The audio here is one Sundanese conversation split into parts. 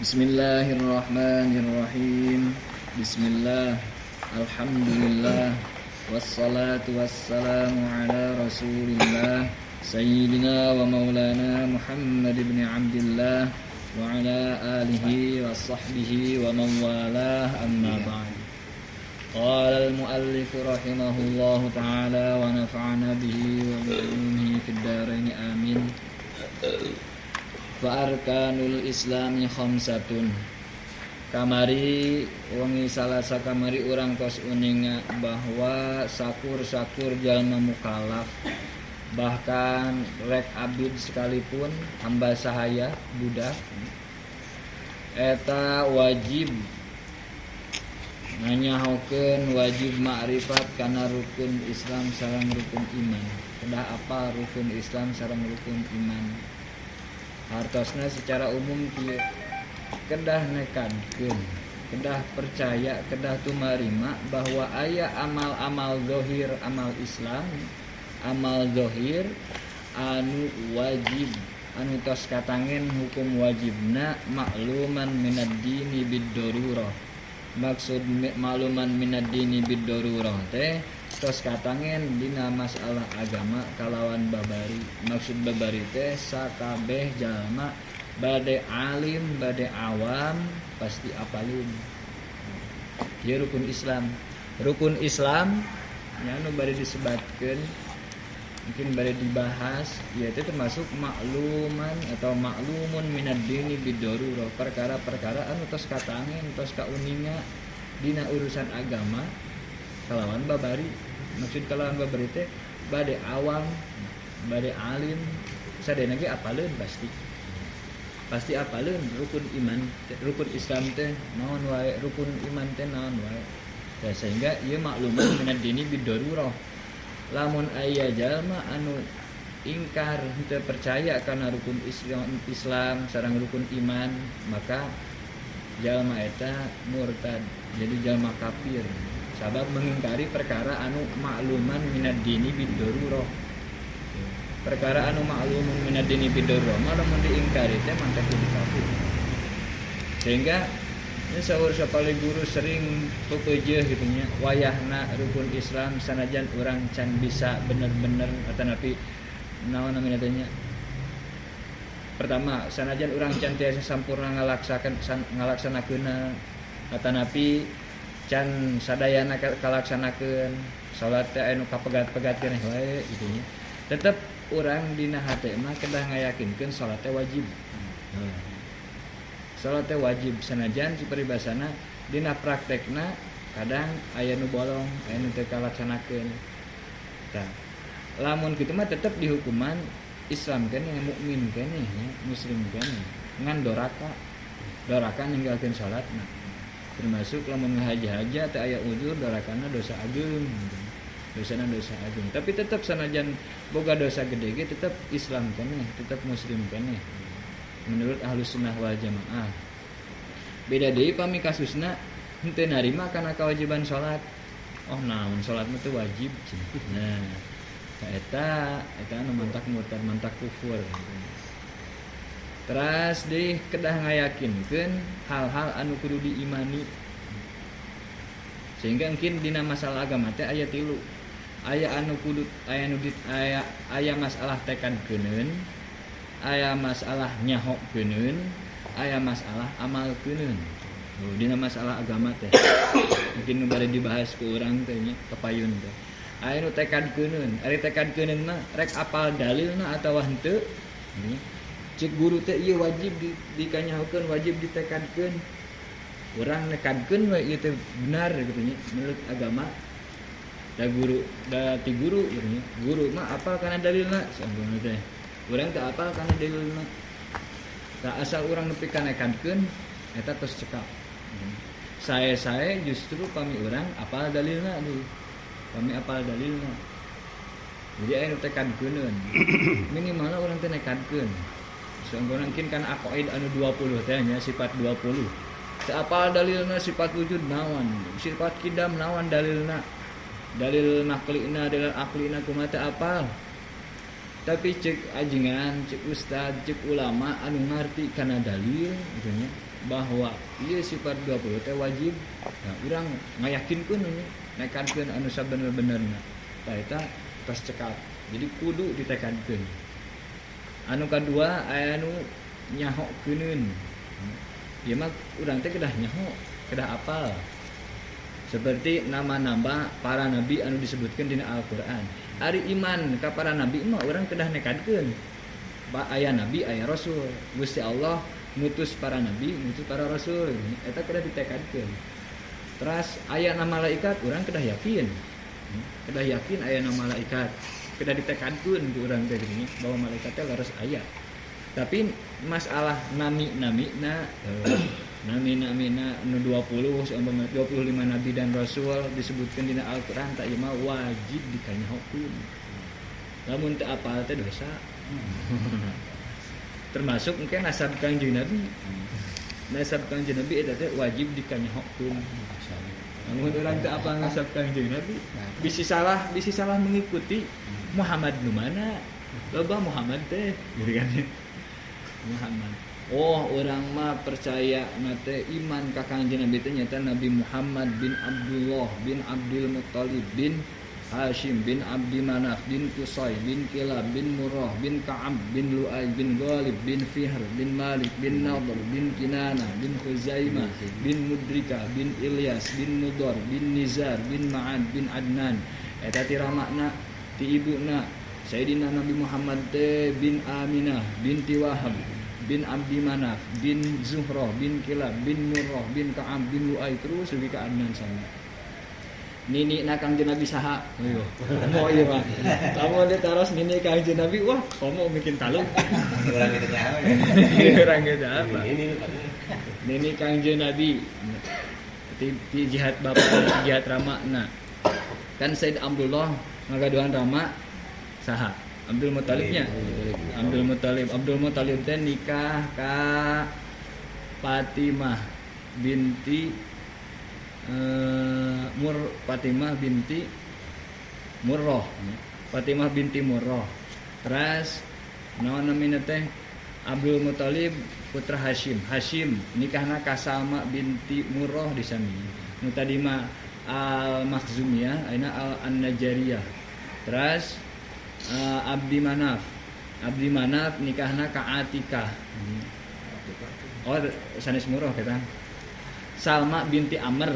Bismillahirrahmanirrahim. Bismillah, alhamdulillah, wassalatu wassalamu ala rasulillah sayyidina wa maulana Muhammad ibn Abdillah wa ala alihi wa sahbihi wa man walah, amma ba'd. Qala al-muallif rahimahullahu ta'ala wa nafa'ana bihi wa bi'ulumihi fid dharain, amin. Fa arkanul islami khamsatun. Kamari wengi salasa kamari urang tos uninga bahwa sakur-sakur jalma mukallaf, bahkan rek abid sekalipun hamba sahaya budak eta wajib nganyahokeun wajib ma'rifat kana rukun Islam sareng rukun iman. Kedah apa rukun Islam sareng rukun iman? Hartosna secara umum kieu, kedah nekadkeun, kedah percaya, kedah tumarima bahwa aya amal-amal zahir, amal Islam, amal zahir anu wajib, anu tos katangen hukum wajibna makluman minad dini bid-darurah. Maksud makluman minad dini bid-darurah teh tos katangen dina masalah agama kalawan babari. Maksud babari teh sakabeh jalma bade alim bade awam pasti apalun. Ieu rukun Islam. Rukun Islam nya anu bade disebatkeun, mungkin bade dibahas, ieu teh termasuk makluman atau maklumun minad dini bid-darurah, perkara-perkara anu tos katangen, tos kauninga dina urusan agama kalawan babari. Maksud kalawan babari teh bade awam bade alim sadayana ge apaleun, pasti pasti apaleun rukun iman, rukun Islam teh naon wae, rukun iman teh naon wae. Ya, sehingga ieu makluman minad dini bid-darurah. Lamun aya jalma anu ingkar henteu percaya kana rukun Islam sareng rukun iman, maka jalma eta murtad, jadi jalma kafir. Sabab mengingkari perkara anu makluman minad dini bid-darurah. Perkara anu maklumun minad dini bid-darurah mah lamun diingkari teh mantap jadi kafir. Sehingga ini saur sapali guru sering pepeujeuh gitu nya, wayahna rukun Islam sanajan urang can bisa bener-bener atanapi naon namina teh nya. Pertama, sanajan urang can tiasa sampurna ngalaksanakeunna atanapi can sadayana kalaksanakeun, salat teh anu kapegat-pegatkeun wae gitu nya. Tetep urang dina hate mah kedah ngayakinkeun salat teh wajib. Salat teh wajib sanajan paribasana dina praktekna kadang aya nu bolong, aya nu teu kalaksanakeun. Tah, lamun kitu mah tetep dihukuman Islam keneh, mukmin keneh, muslim keneh, ngan doraka. Doraka ninggalkeun salatna. Termasuk lamun ngahaja-haja teu aya uzur, dorakana dosa ageung. Dosana dosa ageung. Tapi tetep sanajan boga dosa gede ge tetep Islam keneh, tetep muslim keneh. Menurut Ahlus Sunnah wal Jamaah. Beda deui pami kasusna henteu narima kana kewajiban salat. Oh naon salat mah teu wajib. Nah, eta eta anu mantak murtad, mantak kufur. Teras deui kedah ngayakinkeun hal-hal anu kudu diimani. Sehingga mungkin dina masalah agama teh aya tilu. Aya anu kudu aya nu aya aya masalah tekad keuneun, aya masalah nyaho keuneun, aya masalah amal keuneun. Oh, dina masalah agama teh mungkin nu bade dibahas ku urang teh nya kapayun teh. Aya nu tekad keuneun, ari tekad keuneun mah rek apal dalilna atawa henteu. Cik guru teh ieu wajib dikanyahokeun, wajib ditekadkeun. Urang nekadkeun we ieu teh benar gitu nya menurut agama. Da guru, da ti guru gitu nya. Guru mah apal kana dalilna sampurna teh. Urang teu apal kana dalilna. Tah asal urang nepi ka nekadkeun eta tos cekap. Sae-sae justru pami urang apal dalilna deui. Pami apal dalilna. Jadi aya nu tekadkeuneun. Minimalna urang teh nekadkeun. Sampurna mungkin kana aqaid anu 20 teh nya sifat 20. Teu apal dalilna sifat wujud naon, sifat kidam naon dalilna. Dalil naqlina, dalil aqlina kumaha teu apal. Tapi cek ajengan, cek ustad, cek ulama anu ngarti kana dalil gitu nya bahwa ieu sifat 20 teh wajib. Nah, urang ngayakinkeun nya, nekadkeun anu sabener-benerna. Tah eta tos cekap. Jadi kudu ditekadkeun. Anu kadua aya anu nyahokeun. Ieu mah urang teh kedah nyaho, kedah apal. Seperti nama-nama para nabi anu disebutkan dina Al-Qur'an. Ari iman ka para nabi mah urang kedah nekadkeun. Aya nabi, aya rasul. Gusti Allah ngutus para nabi, ngutus para rasul. Eta kedah ditekadkeun. Teras aya nama malaikat, urang kedah yakin. Kedah yakin aya nama malaikat. Kedah ditekadkeun ku urang teh gini bahwa malaikat teh harus aya. Tapi masalah nami-namina nami-namina nu 20 seumpama 25 nabi dan rasul disebutkan dina Al-Qur'an tak ieu mah wajib dikanyahokeun. Lamun teu apal teh dosa. Termasuk mungkin nasab Kangjeng Nabi. Nasab Kangjeng Nabi eta teh wajib dikanyahokeun. Lamun urang teu apal nasab Kangjeng Nabi, bisi salah mengikuti Muhammad nu mana? Loba Muhammad teh gitu kan. Muhammad. Oh, orang mah percaya nate iman ka Kangjeng Nabi teh nyata Nabi Muhammad bin Abdullah bin Abdul Muttalib bin Hashim bin Abdi Manaf bin Qusay bin Kilab bin Murrah bin Ka'ab bin Lu'ay bin Ghalib bin Fihr bin Malik bin Nadr bin Kinana bin Khuzaimah bin Mudrika bin Ilyas bin Mudar bin Nizar bin Ma'ad bin Adnan. Eta ti ramakna ti ibuna Sayyidina Nabi Muhammad teh bin Aminah binti Wahab bin Abdi Manaf bin Zuhrah bin Kilab bin Murrah bin Ka'ab bin Lu'ay terus dugi ka Adnan sama. Nini na Kangjeng Nabi saha? Ayo. Komo ieu mah. Lamun ditaros nini Kangjeng Nabi, wah, komo bikin talung. Urang kitu nyaho. Urang kitu apa? Nini Kangjeng Nabi. Ti jihad bapak, jihad ramana. Kan Said Abdullah ngagaduhan rama saha? Abdul Muttalibnya. Abdul Muttalib. Abdul Muttalib teh nikah ka Fatimah binti Fatimah binti Murrah. Fatimah binti Murrah. Terus naon namina teh Abdul Muttalib putra Hashim. Hashim nikahna ka Salma binti Murrah disami. Nu tadi mah Al Makhzumiyah, ayeuna Al An-Najariyah. Terus Abdi Manaf. Abdi Manaf nikahna ka Atikah. Oh, sanes Murrah kita. Salma binti Amr.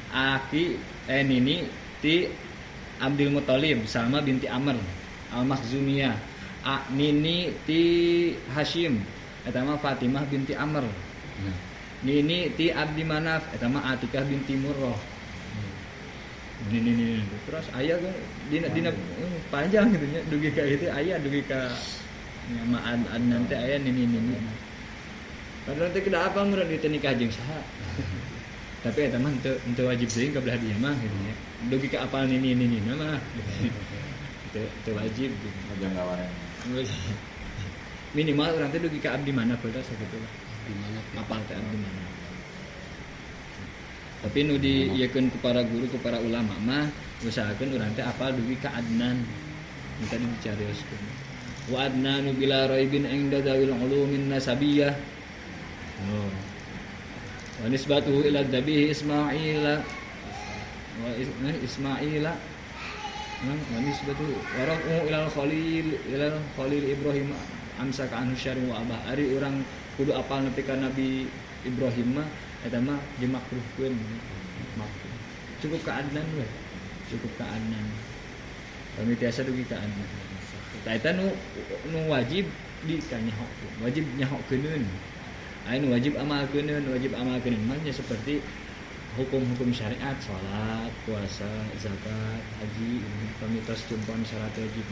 Aki nini ti Abdul Muttalib, Salma binti Amr Al Makhzumiyah. Nini ti Hashim, eta mah Fatimah binti Amr. Nini ti Abdi Manaf, eta mah Atikah binti Murrah. Nini terus aya dina panjang gitu nya dugi ka ieu teh aya dugi ka ma Adnan teh aya nini. Padahal teh kedah apa meureun dieu teh nikah jeung saha. Tapi eta mah henteu wajib deui ka belah dieu mah gitu nya. Dugi ka apal nini mah. Teu wajib gitu. Janggawaran. Minimal urang teh dugi ka abdi mana bae sakitu lah. Abdi mana apal teh abdi mana. Tapi nu diieukeun ku para guru ku para ulama mah usahakeun urang teh apal dugi ka Adnan. Nu tadi dicarioskeun. Wa adnanu bila raibin inda dzawil ulumin nasabiyah. Oh. Wa nisbatuhu ila dzabihi Ismaila. Wa Ismaila. Wa nisbatuhu wa rafu ila Khalil Ibrahim amsaka anhu syari wa abah. Ari urang kudu apal nepi ka Nabi Ibrahim mah eta mah dimakruhkeun. Makruh. Cukup ka Adnan we. Cukup ka Adnan. Kami tiasa dugi ka Adnan. Tah eta nu wajib dikanyahokeun. Wajib nyahokeun. Aya nu wajib amalkeun, wajib amalkeun mah nya seperti hukum-hukum syariat, salat, puasa, zakat, haji, pamitos jumpon syarat wajib.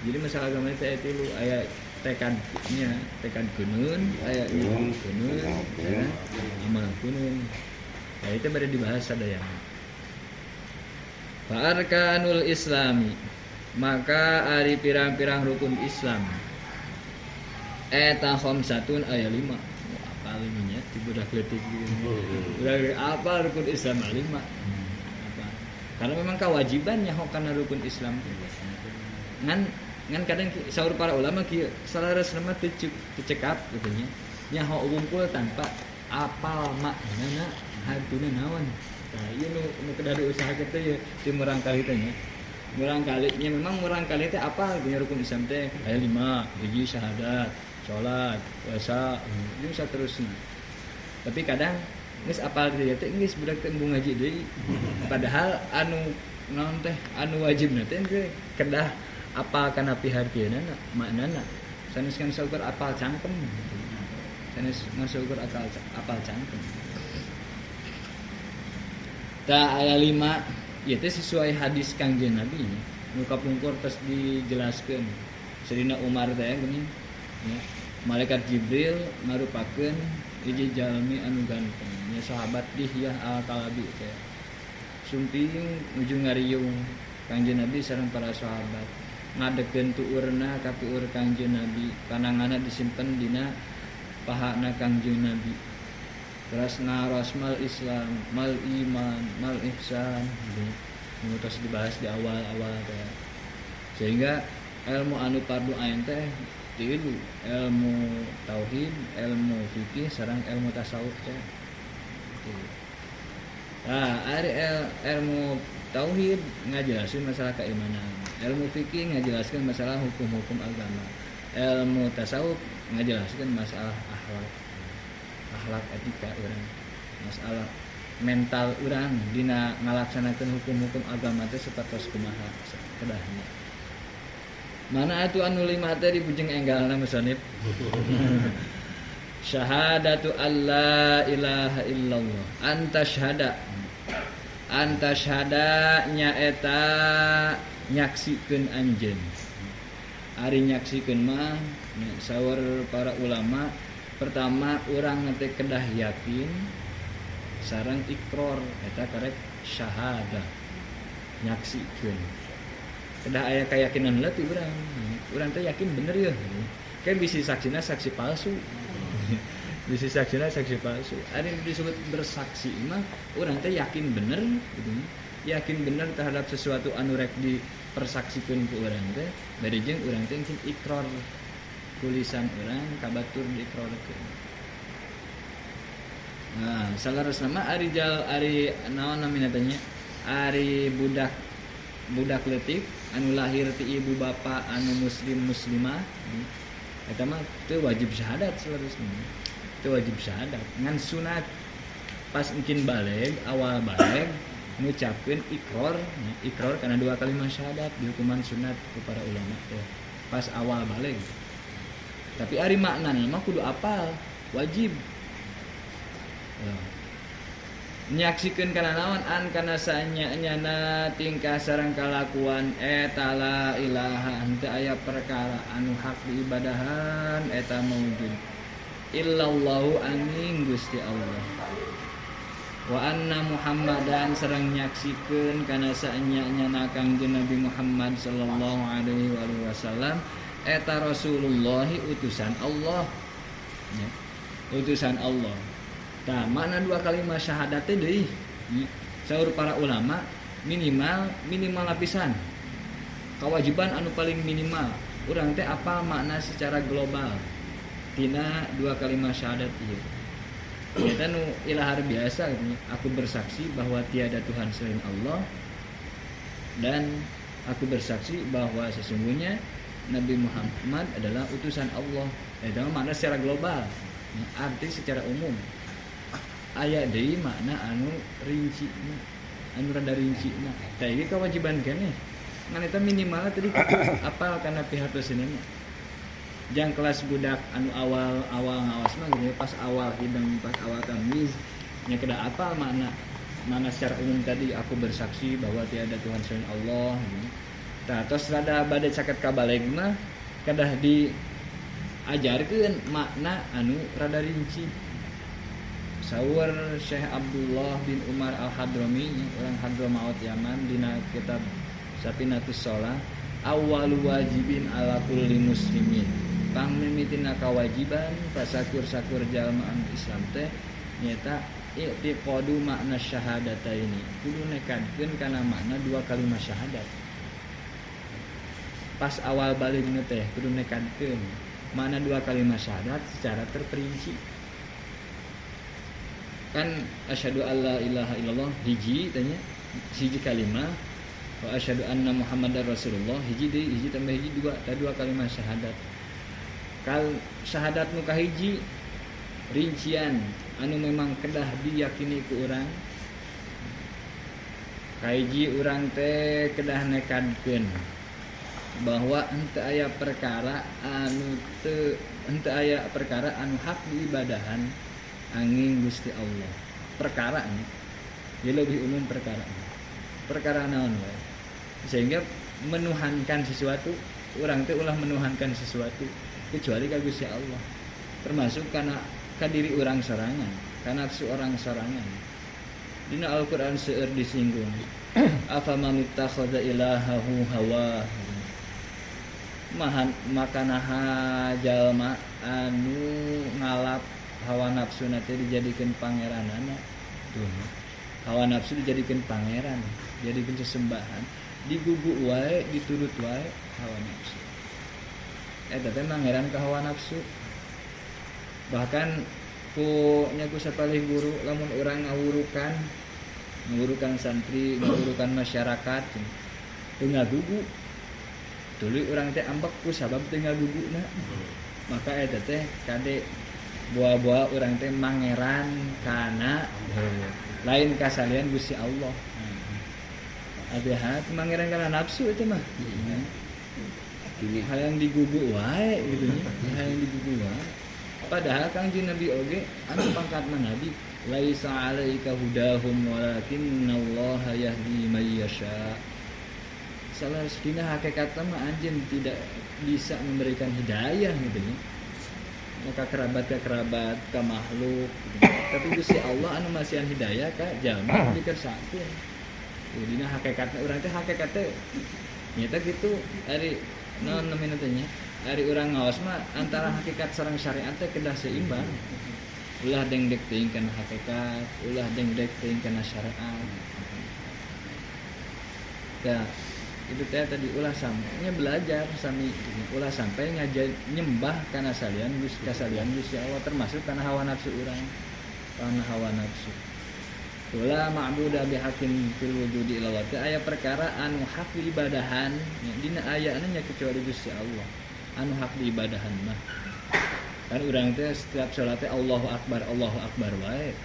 Jadi masalah agama itu aya tilu, aya tekadnya, tekad keunun, aya nyahokeun, amal keunun. Nah, itu bade dibahas sadayana. Fa arkanul islami, maka ari pirang-pirang rukun Islam. Eta khamsatun aya 5. Apa limanya di budak leutik gitu. Budak apa rukun Islam 5. Apa? Karena memang kewajibannya kana rukun Islam. Ngan Ngan kadang saur para ulama kieu saleresna mah teu cekap kitu nya. Nyaho wungkul tanpa apal maknana hartina naon. Tah ieu nu kedah diusahakeun teh ye ti murangkalih teh nya. Murangkalih nya memang murangkalih teh apal punya rukun Islam teh aya 5, hiji syahadat, salat, puasa, jeung saterusna. Tapi kadang geus apal teh teh geus budak teh embung ngaji deui. Padahal anu naon teh anu wajibna teh kedah apal kana pihartieunana maknana. Sanes kan saukur apal cangkem. Sanes ngan saukur apal cangkem. Ta aya 5 ieu teh sesuai hadis Kangjeng Nabi nya. Nu kapungkur tos dijelaskeun. Sayyidina Umar teh geuning nya. Malaikat Jibril ngarupakeun hiji jalmi anu ganteng nya sahabat Dihyah al-Kalabi teh. Sumping nuju ngariung Kangjeng Nabi sareng para sahabat. Ngadekeun tuurna ka tuur Kangjeng Nabi, pananganna disimpen dina pahana Kangjeng Nabi. Terus ngaros mal Islam, mal iman, mal ihsan gitu. Terus dibahas di awal-awal teh. Sehingga ilmu anu fardu ain teh tilu, ilmu tauhid, ilmu fikih sareng ilmu tasawuf teh. Nah, ari ilmu tauhid ngajelaskeun masalah keimanan, ilmu fikih ngajelaskeun masalah hukum-hukum agama, ilmu tasawuf ngajelaskeun masalah akhlak, akhlak etika urang, masalah mental urang dina ngalaksanakeun hukum-hukum agama teh sapertos kumaha kedahna. Mana atuh anu lima teh dibujeng enggalna musonib. Syahadatu alla ilaha illallah. Antasyhada. Antasyhada nyaeta nyaksikeun anjeun. Ari nyaksikeun mah saur para ulama pertama urang teh kedah yakin sareng ikror eta karek syahadah nyaksikeun. Kedah aya keyakinan heula ti urang. Urang teh yakin bener ya. Kayak bisi saksina saksi palsu. Bisi saksina saksi palsu. Ari disebut bersaksi mah urang teh yakin bener gitu. Yakin bener terhadap sesuatu anu rek dipersaksikeun ku urang teh, bari jeung urang teh ikrar tulisan urang ka batur diikrarkeun. Nah, saleresna mah ari jal ari naon namina teh nya? Ari budak leutik anu lahir ti ibu bapa anu muslim muslimah eta mah teu wajib syahadat saleresna. Teu wajib syahadat ngan sunat pas engkin baleg awal baleg ngucapkeun ikrar, ikrar kana dua kalimat syahadat dihukuman sunat ku para ulama teh pas awal baleg. Tapi ari maknana mah kudu apal, wajib. Nyaksikeun kana naon an kana sanya-nyana tingkah sareng kalakuan eta la ilaha henteu aya perkara anu hak diibadahan eta maujud illallahu angin Gusti Allah wa anna Muhammadan sareng nyaksikeun kana sanya-nyana Kangjeng Nabi Muhammad sallallahu alaihi wasallam eta Rasulullah utusan Allah ya, utusan Allah. Tah makna dua kalimat syahadat teh deui saur para ulama minimal lapisan. Kewajiban anu paling minimal urang teh apa makna secara global tina dua kalimat syahadat ieu. Eta nu ilahar biasa gitu. Aku bersaksi bahwa tiada Tuhan selain Allah dan aku bersaksi bahwa sesungguhnya Nabi Muhammad adalah utusan Allah. Eta makna secara global, arti secara umum. Aya deui makna anu rinci, anu rada rinci. Tah ieu kewajiban keneh. Ngan eta minimalna tadi apal kana pihartoseunana. Jang kelas budak anu awal-awal ngawas mah gini pas awal hidang pas awal tamyiz nya kedah apal makna mana secara umum tadi aku bersaksi bahwa tiada Tuhan selain Allah gitu. Tah tos rada bade caket ka baleg mah kedah diajarkeun makna anu rada rinci. Saur Syekh Abdullah bin Umar Al-Hadrami orang Hadramaut Yaman dina kitab Safinatus Shalah awal wajibin ala kulli muslimin pangmimitina kawajiban pasakur-sakur jalma anu Islam teh nyaeta i'tiqadu makna syahadataini kudu nekadkeun kana makna dua kalimat syahadat. Pas awal baligna teh kudu nekadkeun makna dua kalimat syahadat secara terperinci. Kan asyhadu alla ilaha illallah hiji tanya hiji kalimat, wa asyhadu anna muhammadar rasulullah hiji deui, hiji tambah hiji dua, tah dua kalimat syahadat. Kal syahadat nu kahiji rincian anu memang kedah diyakini ku urang. Kahiji urang teh kedah nekadkeun bahwa henteu aya perkara anu teu henteu aya perkara anu hak diibadahan angin Gusti Allah. Perkara ini ya lebih umum perkara. Perkara naon wae. Sehingga menuhankan sesuatu, urang teh ulah menuhankan sesuatu kecuali ka Gusti Allah. Termasuk kana ka diri urang sorangan, ka nafsu orang sorangan. Dina Al-Qur'an seueur disinggung. Afaman ittakhadha ilahahu hawahu. Mahan makanaha jalma anu ngalap hawa nafsu teh dijadikeun pangeranana. Tuh. Hawa nafsu dijadikeun pangeran, dijadikeun sesembahan, digugu wae, diturut wae hawa nafsu. Eta teh pangeran ka hawa nafsu. Bahkan ku nya ku sapalih guru lamun urang ngawurukan santri, ngawurukan masyarakat teu ngagugu. Tuluy urang teh ambek ku sabab teu ngaguguna. Maka eta teh kade buah-buah urang teh mangeran kana lain kasalian Gusti Allah. Hati-hati mangeran kana nafsu itu mah. Hayang digugu wae gitu nya, hayang digugu wae. Padahal Kangjeng Nabi oge anu pangkatna nabi, laisa alaika hudahum walakinnallaha yahdi may yasha. Salah dina hakikatna mah anjeun tidak bisa memberikan hidayah gitu nya. Maka kerabat ka kerabat ka makhluk gitu. Tapi Gusti Allah anu masihan hidayah ka jalma dikersakeun. Dina hakikatna urang teh hakikatna nyata kitu ari naon namina teh nya. Ari urang ngaos mah antara hakikat sareng syariat teh kedah seimbang. Ulah dengdek teuing kana hakikat, ulah dengdek teuing kana syariat. Tah, itu teh tadi ulah sampai belajar sami ulah sampai ngajar nyembah kana salian Gusti kasalian Gusti Allah termasuk kana hawa nafsu urang, kana hawa nafsu. Ulah ma'budu bihaqqin fil wujudi illa Allah. Aya perkara anu hak diibadahan dina ayana nya kecuali Gusti Allah. Anu hak diibadahan mah. Kan urang teh setiap salat teh Allahu Akbar wae.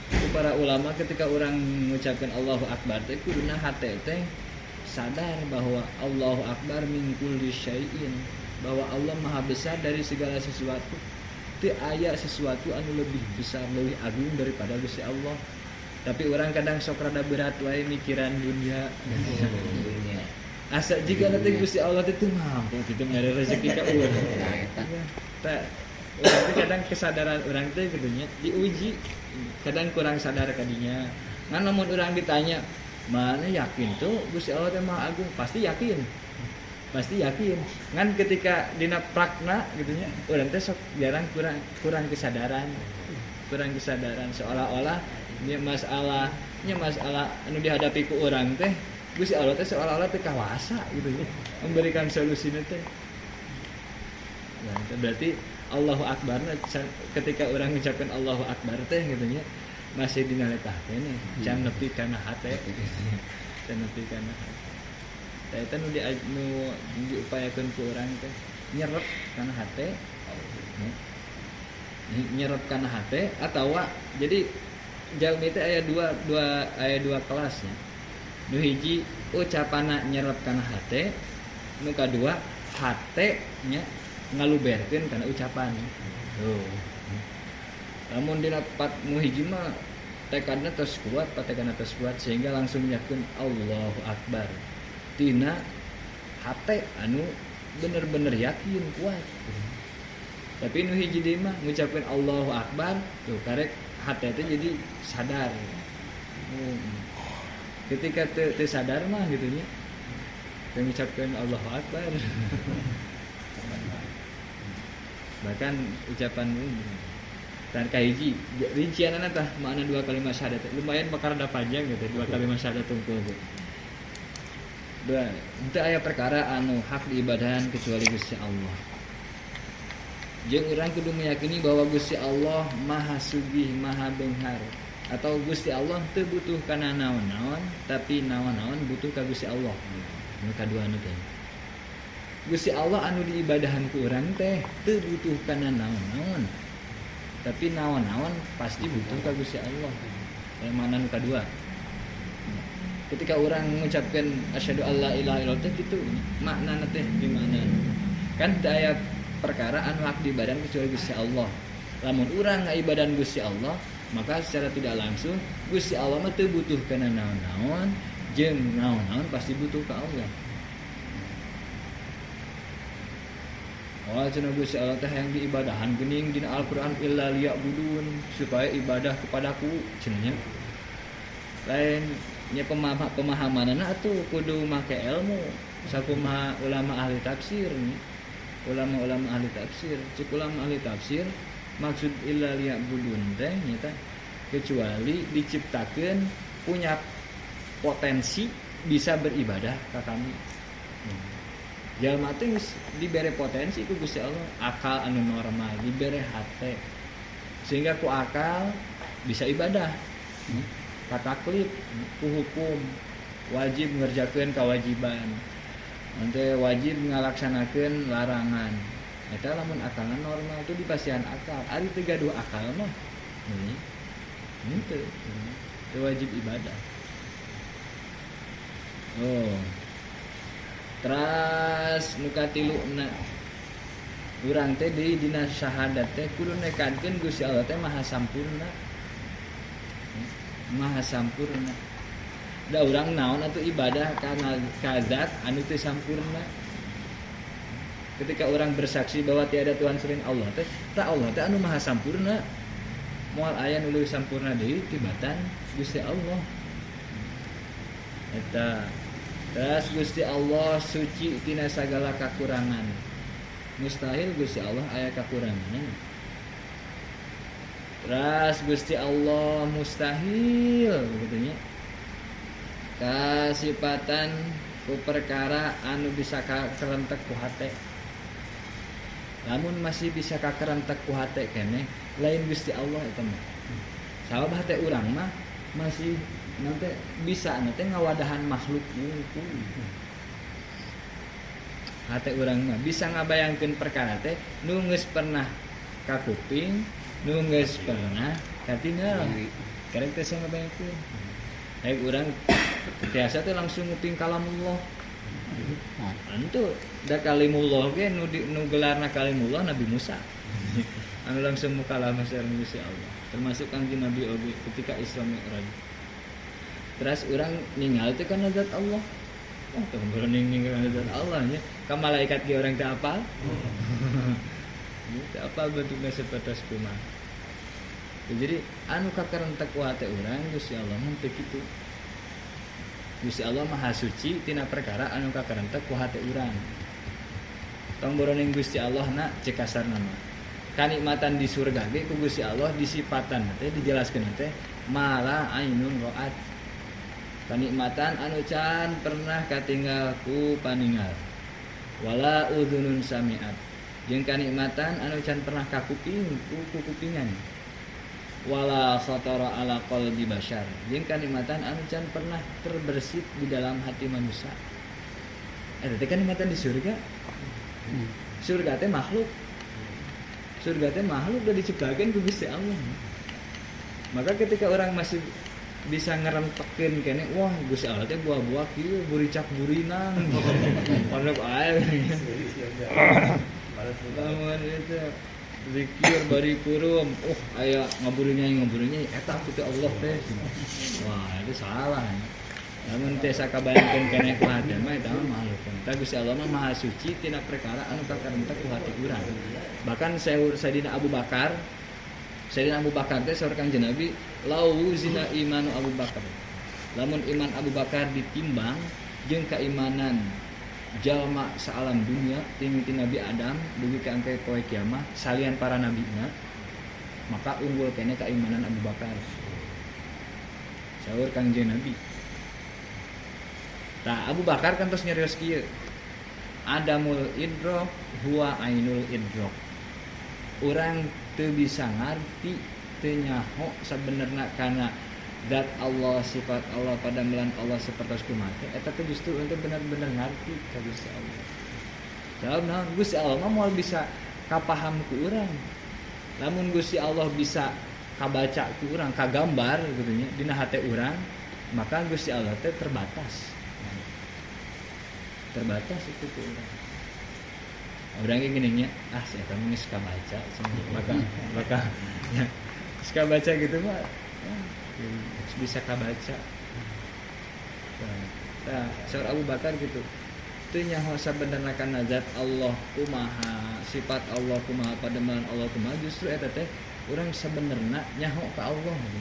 Ku para ulama ketika urang mengucapkan Allahu Akbar teh kuduna hate teh sadar bahwa Allahu Akbar min kulli syai'in, bahwa Allah Maha Besar dari segala sesuatu. Teu aya sesuatu anu lebih besar, lebih agung daripada Gusti Allah. Tapi orang kadang sok rada berat wae mikiran dunia. Asa jika nanti Gusti Allah teh mampu gitu mere rezeki ka urang. Tah, urang teh kadang kesadaran urang teh kitu nya diuji, kadang kurang sadar kadinya. Ngan lamun urang ditanya, mana yakin tuh Gusti Allah teh Maha Agung? Pasti yakin. Pasti yakin. Ngan ketika dina prakna gitu nya, urang teh sok jarang kurang kesadaran. Kurang kesadaran seolah-olah nya masalah anu dihadapi ku urang teh Gusti Allah teh seolah-olah teh kawasa gitu nya, memberikan solusina teh. Nah, berarti Allahu Akbar ketika orang mengucapkan Allahu Akbar teh gitu nya masih dina letah keneh, can nepi kana hate. Can nepi kana hate. Tah eta nu diupayakeun ku urang teh nyerep kana hate. Nyerep kana hate atawa jadi jalmi teh aya dua kelas nya. Nu hiji ucapanna nyerep kana hate, nu kadua hate nya ngaluberkeun kana ucapan. Tuh. Lamun dina pat nu hiji mah tekadna tos kuat, patekadna tos kuat sehingga langsung nyakeun Allahu Akbar. Tina hate anu bener-bener yakin kuat. Tapi nu hiji deui mah ngucapkeun Allahu Akbar, tuh karek hate teh jadi sadar. Ketika teu sadar mah gitu nya teu ngucapkeun Allahu Akbar. Bahkan ucapan dan kahiji rincianana tah makna dua kalimat syahadat lumayan bakal rada panjang gitu dua kalimat syahadat tungkul gitu. Henteu aya perkara anu hak diibadahan kecuali Gusti Allah. Jeung urang kudu meyakini bahwa Gusti Allah Maha Sugih, Maha Benghar. Atau Gusti Allah teu butuh kana naon-naon, tapi naon-naon butuh ka Gusti Allah. Nu kaduana teh. Gusti Allah anu diibadahan ku urang teh teu butuh kana naon-naon. Tapi naon-naon pasti butuh ka Gusti Allah. Yang mana nu kadua? Ketika orang mengucapkan asyhadu alla ilaha illallah teh kitu maknana teh gimana? Kan teu aya perkara anu hak diibadan kecuali Gusti Allah. Lamun urang ngaibadan Gusti Allah, maka secara tidak langsung Gusti Allah mah teu butuh kana naon-naon, jeung naon-naon pasti butuh ka Allah. Oh, cenah Gusti Allah teh yang diibadahan geuning dina Al-Qur'an illa liya'budun, supaya ibadah kepadaku cenah nya. Lain nya pemahamanana atuh kudu make ilmu. Sakumaha ulama ahli tafsir nya. Ulama-ulama ahli tafsir, cek ulama ahli tafsir maksud illa liya'budun teh nyata kecuali diciptakeun punya potensi bisa beribadah ka kami. Jalma teh geus dibere potensi ku Gusti Allah, akal anu normal, dibere hate. Sehingga ku akal bisa ibadah. Kataklif ku hukum, wajib ngerjakeun kewajiban. Nanti wajib ngalaksanakeun larangan. Eta lamun akalna normal itu dipasihan akal. Ari teu gaduh akal mah henteu. Teu wajib ibadah. Oh. Teras nu katiluna urang teh deui dina syahadat teh kudu nekankeun Gusti Allah teh maha sampurna. Maha sampurna. Da urang naon atuh ibadah kana ka zat anu teu sampurna. Ketika orang bersaksi bahwa tiada Tuhan selain Allah teh, ta Allah teh anu maha sampurna. Moal aya nu leuwih sampurna deui tibatan Gusti Allah. Eta terus Gusti Allah suci tina sagala kakurangan. Mustahil Gusti Allah aya kakurangan. Terus Gusti Allah mustahil gitu nya. Kasipatan ku perkara anu bisa kakerentek ku hate. Lamun masih bisa kakerentek ku hate keneh, lain Gusti Allah eta mah. Sabab hate urang mah masih nanti bisa nanti ngawadahan makhluk wungkul. Hate urang mah bisa ngabayangkeun perkara teh nu geus pernah kakuping, nu geus pernah katingal. Karek teh ngabayangkeun. Baik urang biasa teh langsung nguping kalamullah. Antu da kalimullah ge nu gelarna kalimullah Nabi Musa. Anu langsung mukalamah sareng Gusti Allah. Termasuk Kangjeng Nabi oge ketika Isra Mi'raj. Terus urang ninggal teh kana zat Allah. Oh, teh berani ninggal kana zat Allah nya. Ka malaikat ge urang teh apal. Teu apal bentukna sapertos kumaha. Jadi anu kakerentek ku hate urang Gusti Allah mah teu kitu. Gusti Allah Maha Suci tina perkara anu kakerentek ku hate urang. Tong boroning Gusti Allah na cek kasarna mah. Kanikmatan di surga ge ku Gusti Allah disipatan teh dijelaskeun teh mala ainun ra'at. Kanikmatan anu can pernah katinggal ku paningal. Wala udhunun sami'at. Jeung kanikmatan anu can pernah kakuping ku kukupingan. Wala khatara ala qalbi bashar. Jeung kanikmatan anu can pernah terbersit di dalam hati manusia. Eta teh kanikmatan di surga. Surga teh makhluk. Surga teh makhluk udah diciptakeun ku Gusti Allah. Maka ketika orang masih bisa ngerentekeun kene, wah Gusti Allah teh buah-buah kieu buricak burinang. Pondok ae. Lamun itu zikir bari kurum, oh aya ngaburinya eta kitu Allah teh. Wah, itu salah. Lamun teh sakabayangkeun keneh ku hate mah eta mah makhluk. Tah Gusti Allah mah maha suci tina perkara anu kakerentek ku hati urang. Bahkan Sayyidina Abu Bakar, Sayyidina Abu Bakar teh saur Kangjeng Nabi, lau zina imanu Abu Bakar. Lamun iman Abu Bakar ditimbang jeung keimanan jalma saalam dunia ti Nabi Adam dugi ka angke poe kiamah salian para nabina, maka unggul keneh keimanan Abu Bakar. Saur Kangjeng Nabi. Tah Abu Bakar kan terus nyarios kieu. Adamul idrok huwa ainul idrok. Urang teu bisa ngarti teu nyaho sabenerna kana zat Allah, sifat Allah, padamelan Allah sapertos kumaha teh eta teh justru untuk bener-bener ngarti ka Gusti Allah. Sabab naon Gusti Allah mah moal bisa kapaham ku urang. Lamun Gusti Allah bisa kabaca ku urang, kagambar gitu nya dina hate urang, maka Gusti Allah teh terbatas. Terbatas itu ku urang. Urang ge gini nya, ah si eta mah geus kabaca maka nya geus kabaca gitu mah bisa kabaca. Nah, saur Abu Bakar gitu. Teu nyaho sabenerna kana zat Allah kumaha, sifat Allah kumaha, pademelan Allah kumaha, justru eta teh urang sabenerna nyaho ka Allah gitu.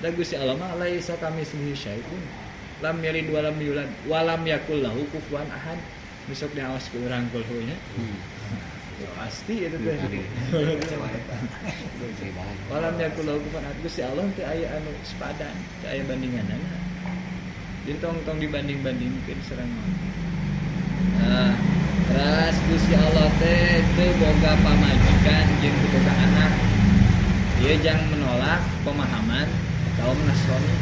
Da Gusti Allah mah laisa kamitslihi syai'un. Lam yalid wa lam yulad wa lam yakul lahu kufuwan ahad. Besok diawas ku urang kulhu nya. Pasti itu teh. Walam yakul lahu kufuwan ahad. Gusti Allah teh aya anu sepadan, teu aya bandinganana. Jadi tong-tong dibanding-bandingkeun sareng. Nah, terus Gusti Allah teh teu boga pamajikan jeung teu boga anak. Dia jangan menolak pemahaman kaum Nasrani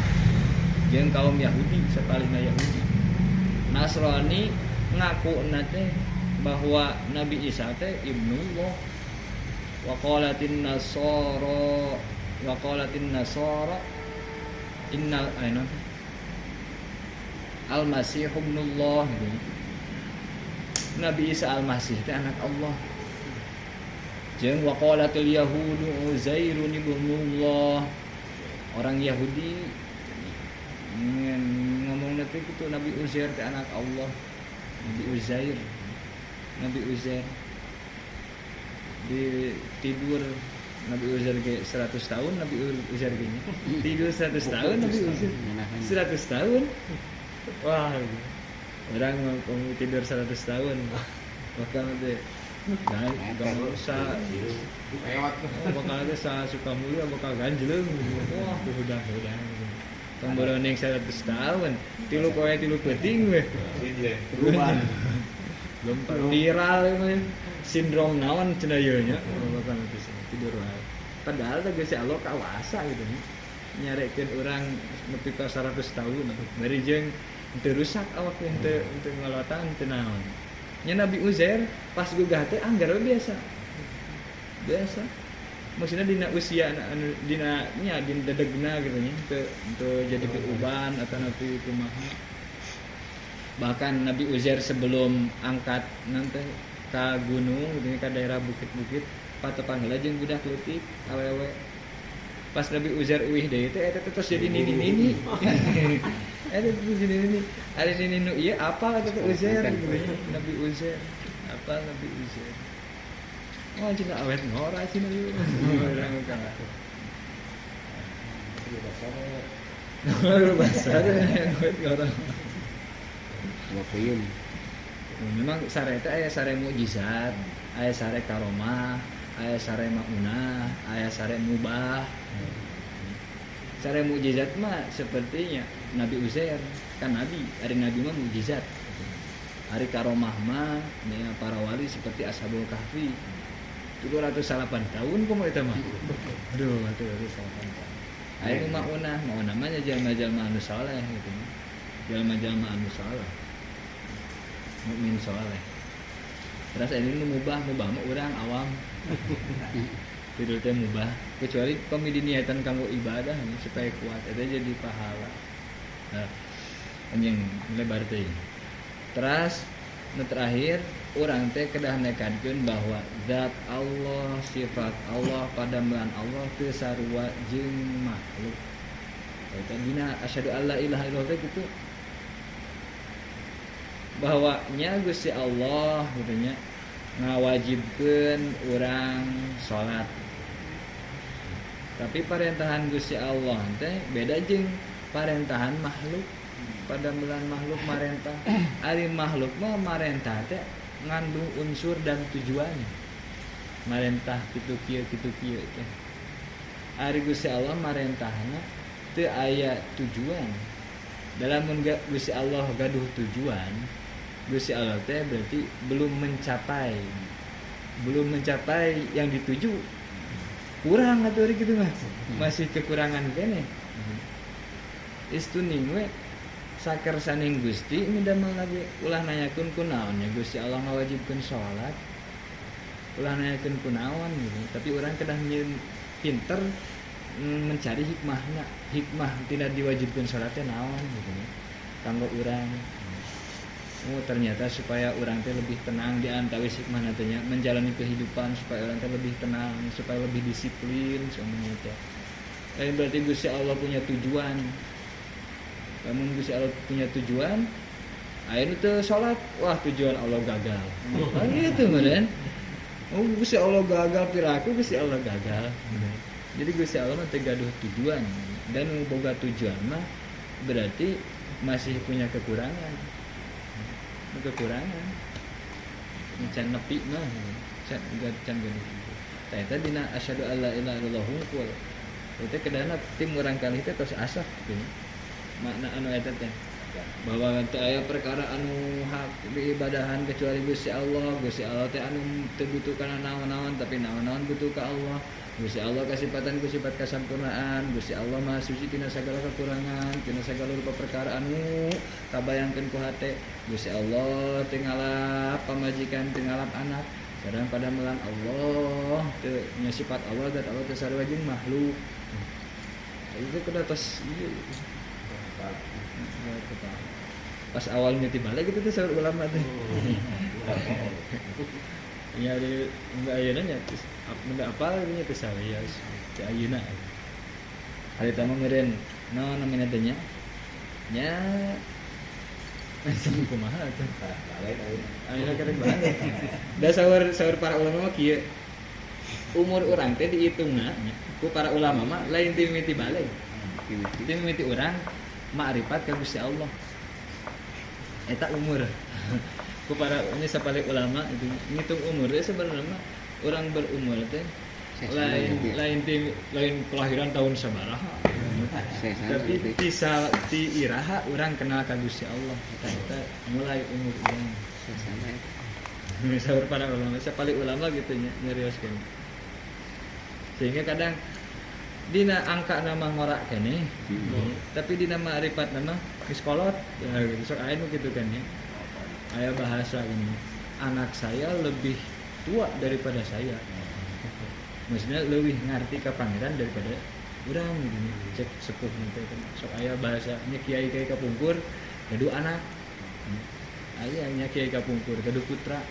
jeung kaum Yahudi, sapalihna Yahudi. Nasrani ngakuna teh bahwa Nabi Isa teh ibnullah. Wa qalatin nasara innal aina al-masih ibnullah gitu. Nabi Isa al-Masih teh anak Allah. Jeung wa qalatil yahudu Uzairun ibnullah. Orang Yahudi ngomong teh kitu Nabi Uzair teh anak Allah. Nabi Uzair di tidur Nabi Uzair ge 100 tahun, Nabi Uzair ge tidur 100 tahun, Nabi Uzair 100 tahun. Wah, orang mau tidur 100 tahun bahkan teh gak usah bakal teh Sukamulya bakal ganjleung. Wah, hudang-hudang tong boroning 100 tahun tilu koe tilu peuting we berubah lompat viral we sindrom naon cenah ieu nya bakal tidur wae padahal teh Gusti Allah kawasa gitu nya nyarekeun urang nepi ka 100 tahun bari jeung teu rusak awak teh teu ngalotan teu naon. Nya Nabi Uzair pas gugah teh anggar we biasa. Biasa. Maksudnya dina usia anu dina nya dina dedegna gitu nya teu jadi uban atau nabi kumaha. Bahkan Nabi Uzair sebelum angkat nanti ka gunung gitu ka daerah bukit-bukit patepang heula jeung budak leutik awewe. Pas Nabi Uzair uih deui teh eta terus jadi nini-nini. Eta terus jadi nini. Ari nini nu ieu apal eta teh Uzair gitu nya. Nabi Uzair. Apal Nabi Uzair. Wah cenah awet ngora cenah ieu. Urang ka. Basar. Awet ngora. Wapuyun. Memang sare teh aya sare mukjizat, aya sare karomah, aya sare maunah, aya sare mubah. Sare mukjizat mah sepertinya Nabi Uzair kan nabi, ari nabi mah mukjizat. Ari karomah mah nya para wali seperti Ashabul Kahfi. 308 tahun kumaha eta mah. Aduh, 308 tahun. Aya maunah, maunah mah nya jalma-jalma anu saleh gitu. Jalma-jalma anu saleh. Mukmin saleh. Terus ini nu mubah, mubah mah urang awam. Tidur teh mubah kecuali pami diniatan kanggo ibadah supaya kuat eta jadi pahala. Nah, anjing lebar teh. Terus nu terakhir urang teh kedah nekadkeun bahwa zat Allah, sifat Allah, padamelan Allah teu sarua jeung makhluk. Eta dina asyhadu alla ilaha illallah teh kitu. Bahwa nya Gusti Allah gitu nya ngawajibkeun urang salat. Tapi parentahan Gusti Allah teh beda jeung parentahan makhluk. Padamelan makhluk marentah. Ari makhluk mah marentah teh ngandung unsur dan tujuan. Marentah kitu kieu teh. Ari Gusti Allah marentahna teu aya tujuan. Dalam mun Gusti Allah gaduh tujuan, Gusti Allah teh berarti belum mencapai yang dituju. Kurang atuh gitu mah. Masih kekurangan keneh. Istuning we sakersaning Gusti midamel lagi ulah nanyakeun kunaon nya Gusti Allah ngawajibkeun salat. Ulah nanyakeun kunaon gitu. Tapi urang kedah pinter mencari hikmahna. Hikmah tidak diwajibkeun salat teh naon gitu nya. Kanggo urang. Oh ternyata supaya urang teh lebih tenang di antawis hikmahna teh nya menjalani kehidupan supaya urang teh lebih tenang, supaya lebih disiplin semuanya teh. Lain berarti Gusti Allah punya tujuan. Lamun Gusti Allah punya tujuan, ayeuna teu salat, wah tujuan Allah gagal. Kan gitu meureun. Oh Gusti Allah gagal piraku Gusti Allah gagal. Jadi Gusti Allah mah teu gaduh tujuan dan nu boga tujuan mah berarti masih punya kekurangan. Kekurangan. Can nepi mah, can gaduh tujuan. Tah eta dina asyhadu alla ilaha illallah hungkul. Eta kedahna tim urang kali teh tos asah gitu. Makna anu eta teh bahwa teu aya perkara anu hak diibadahan kecuali Gusti Allah. Gusti Allah teh anu teu butuh kana naon-naon tapi naon-naon butuh ka Allah. Gusti Allah kasipatan ku sifat kasampurnaan. Gusti Allah Maha Suci tina sagala kekurangan, tina sagala rupa perkara anu kabayangkeun ku hate. Gusti Allah teu ngalap pamajikan, teu ngalap anak. Sareng padamelan Allah teu nya sifat Allah dan Allah teu sarua jeung makhluk. Itu kudu tos ieu. Pas awalnya tiba lagi gitu tuh saur ulama teh. Ya di enggak ayeuna nya terus enggak apal nya teh sawios teh ayeuna. Hari tama meureun naon namina teh nya? Nya langsung kumaha teh? Balik ayeuna. Ayeuna karek balik. Da saur para ulama mah kieu. Umur urang teh dihitungna ku para ulama mah lain ti mimiti balik. Ti mimiti urang ma'rifat ka Gusti Allah. Eta umur. Ku para ini sapalih ulama itu ngitung umur teh sebenarnya mah urang berumur teh lain kelahiran tahun sabaraha. Tapi ti iraha urang kenal ka Gusti Allah. Eta mulai umur urang. Saur para ulama, sapalih ulama gitu nya nyarioskeun. Sehingga kadang dina angka nama ngorak keneh, tapi dina ma'rifat nama geus kolot, ya gitu. Sok aya nu kitu kan ya. Aya bahasa gini, anak saya lebih tua daripada saya. Maksudnya lebih ngarti ka pangeran daripada urang gitu nya. Cek sepuh teh kan. Sok aya bahasa nya kiai-kiai kapungkur gaduh anak. Aya nya kiai kapungkur gaduh putra.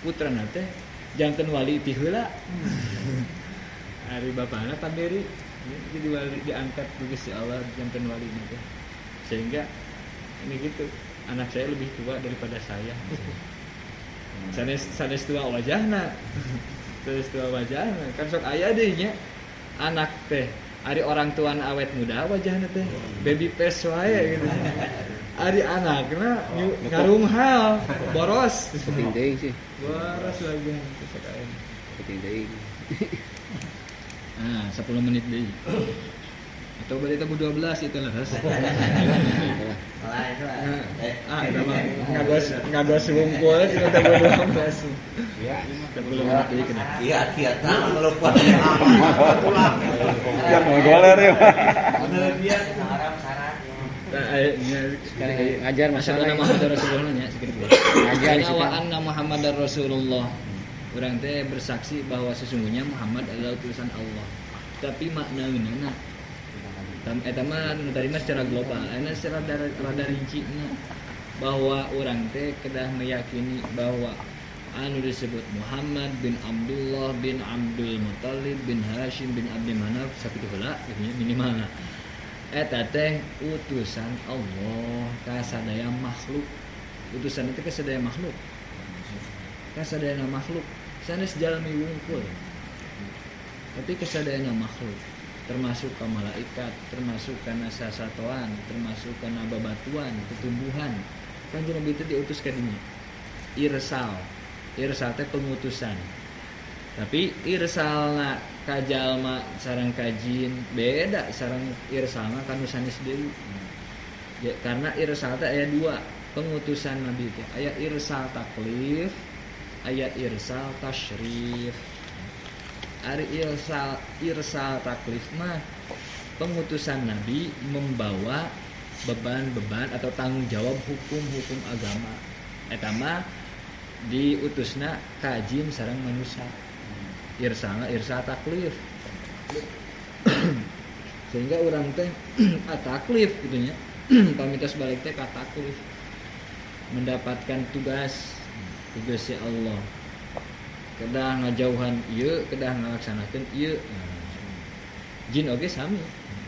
Putrana teh janten wali ti heula. Ari bapana pamberi jadi wali diangkat ku Gusti Allah janten wali teh. Sehingga ini gitu, anak saya lebih tua daripada saya. Sanes tua wajahna. Sanes tua wajahna. Kan sok aya deui nya anak teh ari orang tuana awet muda wajahna teh baby face wae gitu. Ari anakna ngarunghal, boros. Penting deui sih. Boros wajah sok aya. Penting deui. Nah, 10 menit deui. Atau berarti tabu 12 itu lah. Ah, itu mah ngagos wungkul itu tabu 12. Ya, 10 menit deui kena. Iya, iya, tah lupa. Pulang. Ya mau goler ya. Bener dia haram syarat. Nah, ngajar masalah Muhammad Rasulullah nya sekitu. Ngajar wa anna Muhammadar Rasulullah. Urang teh bersaksi bahwa sesungguhnya Muhammad adalah utusan Allah. Tapi maknaeunana eta mah nu tadi mah secara global, ayeuna secara rada rinci bahwa urang teh kedah meyakini bahwa anu disebut Muhammad bin Abdullah bin Abdul Muttalib bin Hashim bin Abdi Manaf sakitu heula kitu nya minimal. Eta teh utusan Allah ka sadaya makhluk. Utusan itu ka sadaya makhluk. Ka sadayana makhluk sanes jalmi wungkul. Tapi kesadayana makhluk, termasuk ka malaikat, termasuk kana sasatoan, termasuk kana babatuan, tumbuhan. Kanjeng Nabi itu diutus ka dinya. Irsal. Irsal teh pengutusan. Tapi irsalna ka jalma sareng ka jin beda sareng irsalna ka nu sanes deui. Ya, karena irsal teh aya dua pengutusan nabi teh, aya irsal taklif, aya irsal tasyrif. Ari irsal taklif mah pengutusan nabi membawa beban-beban atau tanggung jawab hukum-hukum agama. Eta mah diutusna ka jin sareng manusia. Irsalna irsal taklif. Sehingga urang teh taklif gitu nya. Pamitas balik teh ka taklif. Mendapatkan tugas ya Allah. Kedah ngajauhan ieu, kedah ngalaksanakeun ieu. Jin oge sami,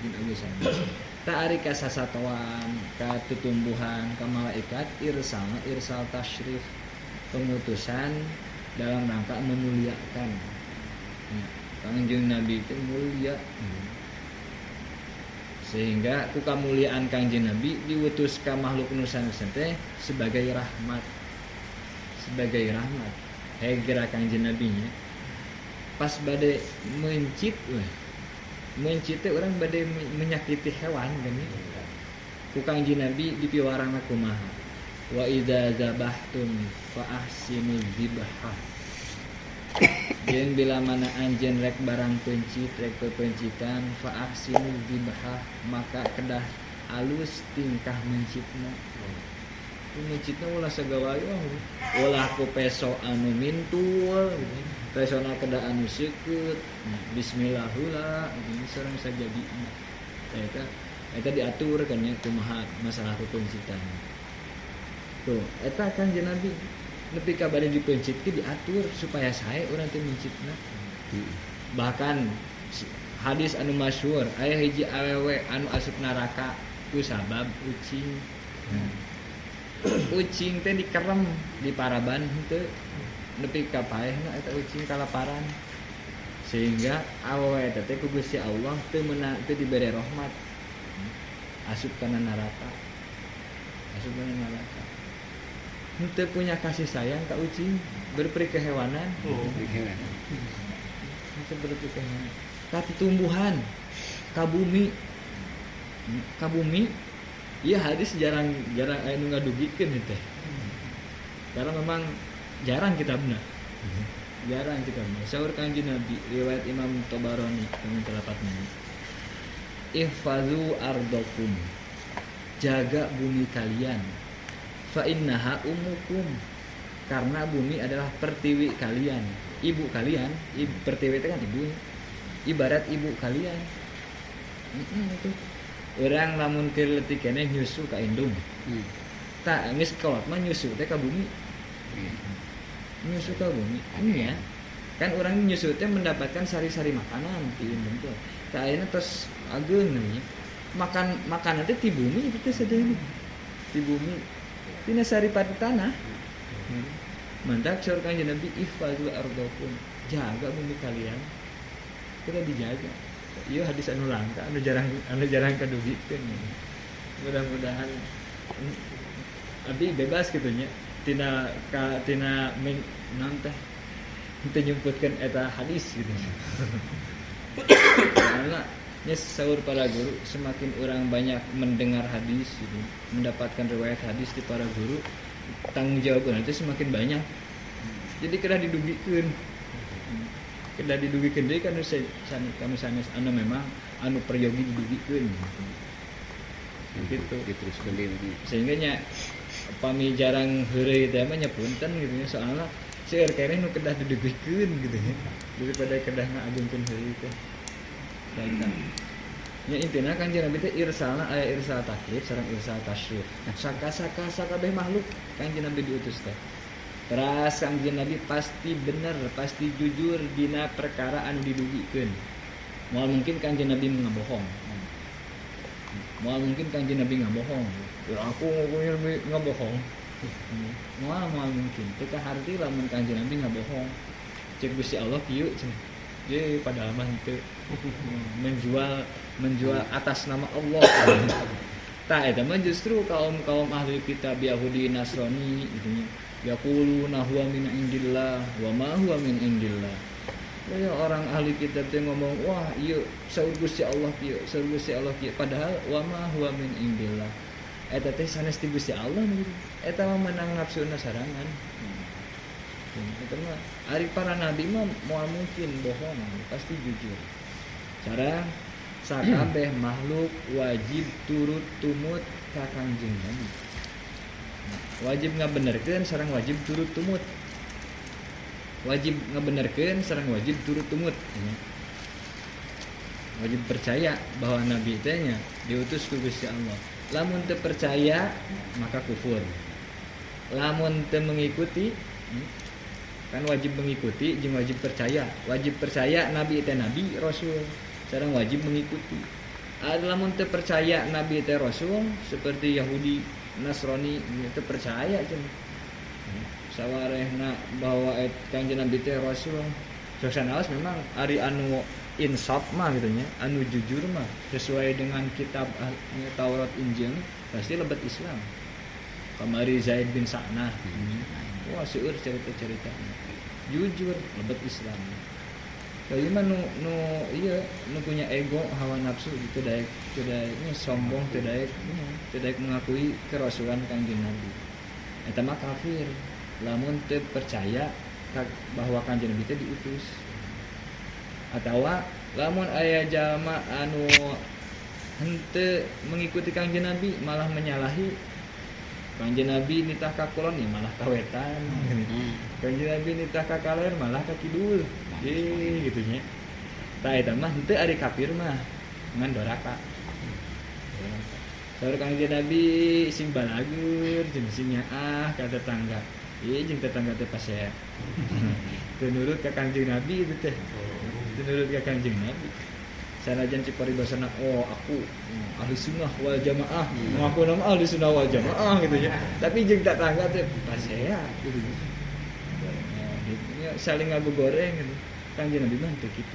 jin oge sami. Ta ari ka sasatoan, ka tutumbuhan, ka malaikat irsalna irsal tasyrif, pengutusan dalam rangka memuliakan. Ya, Kangjeng Nabi itu mulia. Sehingga ku kamuliaan Kangjeng Nabi diutus ka makhluk nusa-nusa teh sebagai rahmat. Sebagai rahmat. Hegra Kangjeng Nabi nya. Pas bade mencit weh. Mencit teh urang bade menyakiti hewan geuning. Ku Kangjeng Nabi dipiwarangna kumaha? Wa idza zabahtum fa ahsinu dzibhah. Jeung bila mana anjeun rek barang pencit rek pepencitan fa ahsinu dzibhah, maka kedah alus tingkah mencitna. Mencitna ulah sagawayah, ulah ku peso anu mintul, pesona kedah anu seukeut, bismillah heula, sareng sajadina. Eta diatur kan nya kumaha masalah pepencitan. Tuh, eta Kangjeng Nabi nepi ka bade dipencit ge diatur supaya sae urang teh mencitna. Bahkan hadis anu masyhur aya hiji awewe anu asup neraka ku sabab ucing. Ucing teh dikerem di paraban henteu nepi ka paehna eta ucing kalaparan. Sehingga awewe eta teh ku Gusti Allah teu meunang teu dibere rahmat. Asup kana neraka. Asup kana neraka. Henteu punya kasih sayang ka ucing, berperi kehewanan. Henteu berperi kehewanan. Ka tumbuhan, ka bumi. Ka bumi ieu hadis jarang aya nu ngadugikeun teh. Karena memang jarang kitabna. Jarang kitabna. Saur Kangjeng Nabi riwayat Imam Tabarani kami telapatna. Ihfazu ardakum. Jaga bumi kalian. Fa innaha umukum, karena bumi adalah pertiwi kalian, ibu kalian. Pertiwi itu kan ibunya, ibarat ibu kalian. Itu orang lamun keur leutik keneh nyusu ka indung. Tah geus kolot mah nyusu teh ka bumi. Nyusu ka bumi. Iya. Kan orang nyusu teh mendapatkan sari-sari makanan ti indung teh. Tah ayeuna tos ageung nya. Makan makanan teh ti bumi itu teh sadayana. Ti bumi. Tina saripati tanah. Mantak saur Kangjeng Nabi ihfazu ardakum, jaga bumi kalian. Kita dijaga. Ieu hadis anu langka, anu jarang kadugikeun. Mudah-mudahan abi bebas kitu nya tina ka tina naon teh teu nyumputkeun eta hadis gitu. Karena nya saur para guru, semakin orang banyak mendengar hadis gitu, mendapatkan riwayat hadis di para guru, tanggung jawab itu semakin banyak. Jadi kedah didugikeun. Kedah didugikeun deui kan kanu sanes anu memang anu peryogi didugikeun. Gitu. Diteruskeun deui. Sehingga nya pami jarang heureuy teh mah nya punten gitu nya, soalna seueur keneh nu kedah didugikeun gitu nya. Daripada kedah ngaagungkeun heureuy teh. Ya intina Kangjeng Nabi teh irsalna aya irsal taklif sareng irsal tasyrif. Saka-saka sakabeh makhluk Kangjeng Nabi diutus teh. Teras Kangjeng Nabi pasti bener, pasti jujur dina perkara anu didugikeun. Moal mungkin Kangjeng Nabi ngabohong. Moal mungkin Kangjeng Nabi ngabohong. Aku ngomongnya ngabohong. Moal mungkin. Teu kaharti lamun Kangjeng Nabi ngabohong. Cek Gusti Allah kieu cenah. Ye padahal mah henteu menjual atas nama Allah. Tah eta mah justru kaum-kaum ahli kitab Yahudi Nasrani gitu nya. Yaquluna huwa min indillah wa ma huwa min indillah. Ya orang ahli kitab teh ngomong, wah ieu saur Gusti Allah kieu, saur Gusti Allah kieu, padahal wa ma huwa min indillah. Eta teh sanes ti Gusti Allah gitu. Eta mah menang nafsuna sarangan. Eta mah ari para nabi mah moal mungkin bohong, pasti jujur. Sareng sakabeh makhluk wajib turut tumut ka Kangjeng Nabi. Wajib ngabenerkeun sareng wajib turut tumut. Wajib ngabenerkeun sareng wajib turut tumut. Wajib percaya bahwa nabi teh nya diutus ku Gusti Allah. Lamun teu percaya maka kufur. Lamun teu mengikuti, kan wajib mengikuti jeung wajib percaya. Wajib percaya nabi teh nabi rasul, sareng wajib mengikuti. Lamun teu percaya nabi teh rasul seperti Yahudi, Nasrani teu percaya cenah. Sawarehna bahwa Kangjeng Nabi teh rasul. Sok sanaos memang ari anu insaf mah gitu nya, anu jujur mah sesuai dengan kitab Taurat Injil pasti lebet Islam. Kamari Zaid bin Sa'nah. Wah seueur cerita-cerita. Jujur lebet Islam. Ieu mah nu ieu nu punya ego hawa nafsu gitu daek teu daeknya sombong teu daek mengakui kerasulan Kangjeng Nabi. Eta mah kafir lamun teu percaya bahwa Kangjeng Nabi teh diutus. Atawa lamun aya jalma anu henteu mengikuti Kangjeng Nabi malah menyalahi Kangjeng Nabi nitah ka kulon ya malah ka wetan. Kangjeng Nabi nitah ka kaler malah ka kidul. Gitu nya. Tah eta mah henteu ari kafir mah ngan doraka. Saur Kangjeng Nabi sing balagur jeung sing nyaah ka tetangga. Ieu jeung tetangga teh pasea. Teu nurut ka Kangjeng Nabi itu teh. Teu nurut ka Kangjeng Nabi. Sanajan cik paribasana oh aku ahli sunnah wal jamaah, ngaku nama ahli sunnah wal jamaah gitu ya. Tapi jeung tetangga teh pasea gitu. Ya, saling ngagoreng gitu. Kangjeng Nabi mah teu kitu.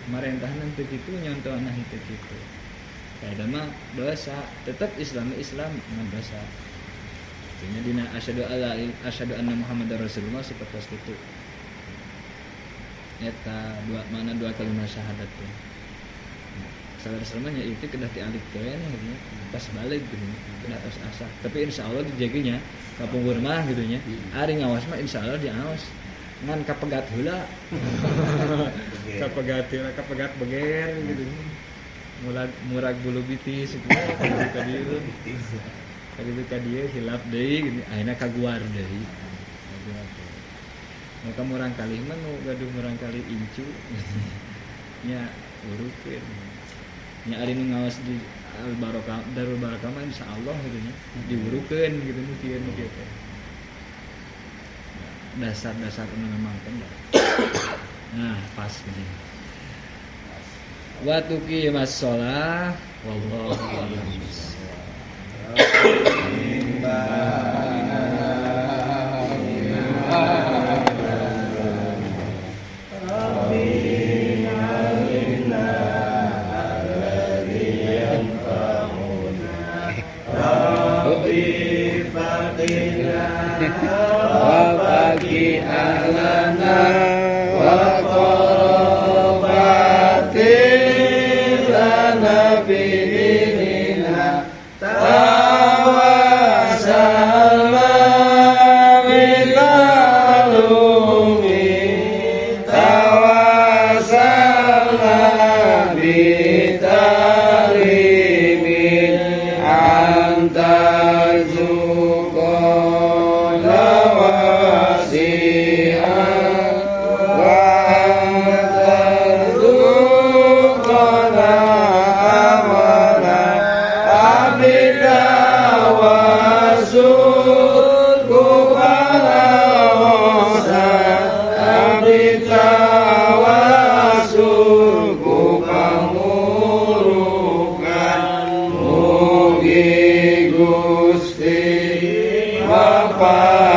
Marentahna teu kitu, nyontohna teu kitu. Eta mah dosa, tetep Islam Islam ngan dosa. Artinya dina asyhadu alla asyhadu anna Muhammadar Rasulullah sapertos kitu. Eta dua mana dua kalimat syahadat teh. Salah-salahnya itu kedah dialihkeun gitu nya. Pas balik gitu nya, kedah tos asah. Tapi insyaallah dijaginya kapungkur mah gitu nya. Ari ngawas mah insyaallah diaos. Ngan kapegat heula. Kapegat heula, kapegat beger gitu nya. Murag bulu bitis gitu ka dieu. Ka dieu hilap deui gitu. Akhirna kaguar deui. Maka murang kali mah nu gaduh murang kali incu nya urukeun. Nya ari nu ngawas di Al Barokah Darul Barokah mah insyaallah gitu nya diurukeun gitu nu kieu nu kieu teh. Dasar-dasar nu memang kan. Nah, pas gini. Wa tuqimas shalah wallahu a'lam bissawab. Wa bagi ahlana wa qarabati lana bidinina tawasalna bitalumi tawasalna bitalimin anta Gusti Bapa.